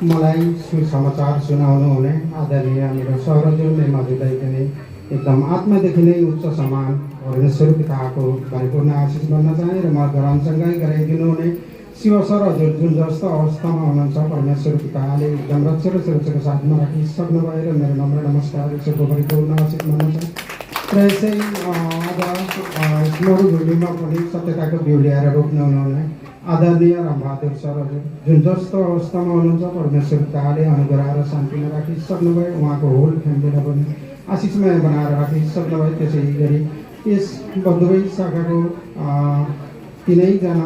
मलाई सुसमाचार सुनाउनु हुने आदरणीय मेरो सहरजुले मजुलाई पनि एकदम आत्मादेखि नै उच्च सम्मान परमेश्वर पिताको परिपूर्ण आशिष भन्न चाहे र म गराउँसँगै गराइदिनु हुने शिव सर हजुर जुन जस्तो अवस्थामा हुनुहुन्छ परमेश्वर पिताले एकदम रक्ष र सुरक्षाको साथमा राखिसक्नु भएर मेरो नम्र नमस्कार ईश्वरको परिपूर्ण आशिष भन्न चाहे र यसै आज मरुभूमिमा पनि सत्यताको बिउ ल्याएर रोप्नु हुनुहुने आदरणीय रामबहादुर सर हजुर जुन जस्तो अवस्थामा हुनुहुन्छ परमेश्वर पिताले अनुग्रह र शान्तिमा राखिसक्नुभयो उहाँको होल फ्यामिलीलाई पनि आशिषमय बनाएर राखिसक्नुभयो। त्यसै गरी यस बन्धुबै शाखाको तिनैजना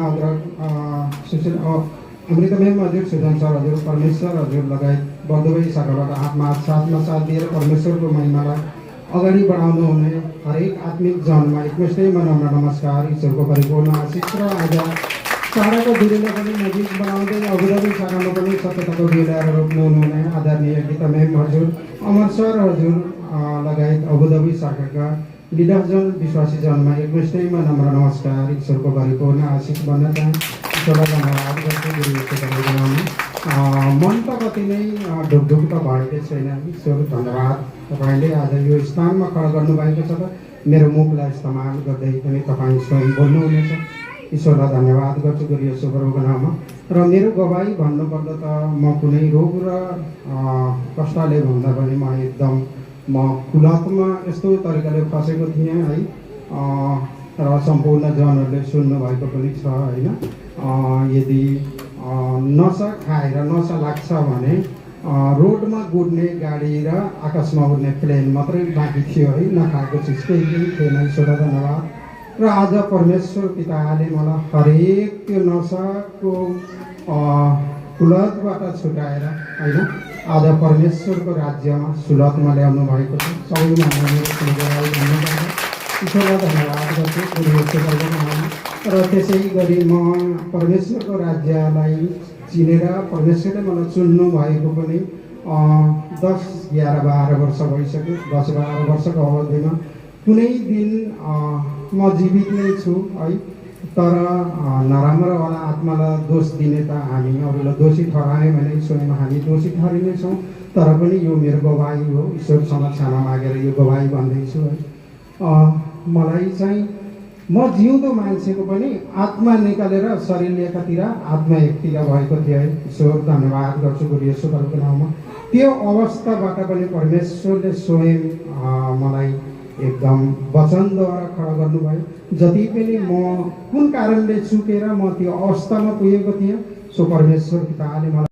अमृतमय हजुर सुजन सर हजुर परमेश्वर हजुर लगायत बन्धुबै शाखाबाट हातमा साथमा साथ दिएर परमेश्वरको महिमालाई अगाडि बढाउनु हुने हरेक आत्मिक जनमा एकमुष्टैमा नम्र नमस्कार ईश्वरको परिपूर्ण आशिष र आज शाखाको बिरुलाई पनि नजिक बनाउँदै अबुधाबी शाखामा पनि सत्यताको बिउ ल्याएर रोप्नु हुनुहुने आदरणीय गीता मेम हजुर अमर सर हजुर लगायत अबुधाबी शाखाका लिडरजन विश्वासी जनमा एकमुष्टैमा नम्र नमस्कार ईश्वरको परिपूर्ण आशिष भन्न चाहे ईश्वरलाई धन्यवाद गर्छु गुरुको बनाउनु मन त कति नै ढुकढुक त भएको छैन ईश्वर धन्यवाद तपाईँले आज यो स्थानमा खडा गर्नुभएको छ त मेरो मुखलाई इस्तेमाल गर्दै पनि तपाईँ स्वयं बोल्नुहुनेछ ईश्वरलाई धन्यवाद गर्छु गुरु शुभको नाममा र मेरो गवाई भन्नुपर्दा त म कुनै रोग र कष्टले भन्दा पनि म खुलात्मा यस्तो तरिकाले फसेको थिएँ है र सम्पूर्ण जनहरूले सुन्नुभएको पनि छ होइन यदि नसा खाएर नसा लाग्छ भने रोडमा गुड्ने गाडी र आकाशमा उड्ने प्लेन मात्रै बाँकी थियो है नखाएको चिज केही थिएन ईश्वर धन्यवाद र आज परमेश्वर पिताले मलाई हरेक त्यो नसाको कुलतबाट छुटाएर होइन आज परमेश्वरको राज्यमा सुलतमा ल्याउनु भएको छ सबैजना ईश्वरलाई धन्यवाद गर्छु र त्यसै गरी म परमेश्वरको राज्यलाई चिनेर परमेश्वरले मलाई चुन्नु भएको पनि 10, 11, 12 वर्ष भइसक्यो 10, 12 वर्षको अवधिमा कुनै दिन म जीवित नै छु है तर नराम्रोवाला आत्मालाई दोष दिने त हामी अरूलाई दोषी ठहरायौँ भने स्वयं हामी दोषी ठहरिनेछौँ तर पनि यो मेरो गवाही हो ईश्वर समक्षमा मागेर यो गवाही भन्दैछु है मलाई चाहिँ म जिउँदो मान्छेको पनि आत्मा निकालेर शरीर एकातिर आत्मा एकतिर भएको थियो है ईश्वर धन्यवाद गर्छु गुरु येशूको नाममा त्यो अवस्थाबाट पनि परमेश्वरले स्वयं मलाई एकदम वचनद्वारा खडा गर्नुभयो जति पनि म कुन कारणले चुकेर म त्यो अवस्थामा पुगेको थिएँ सो परमेश्वर पिताले मलाई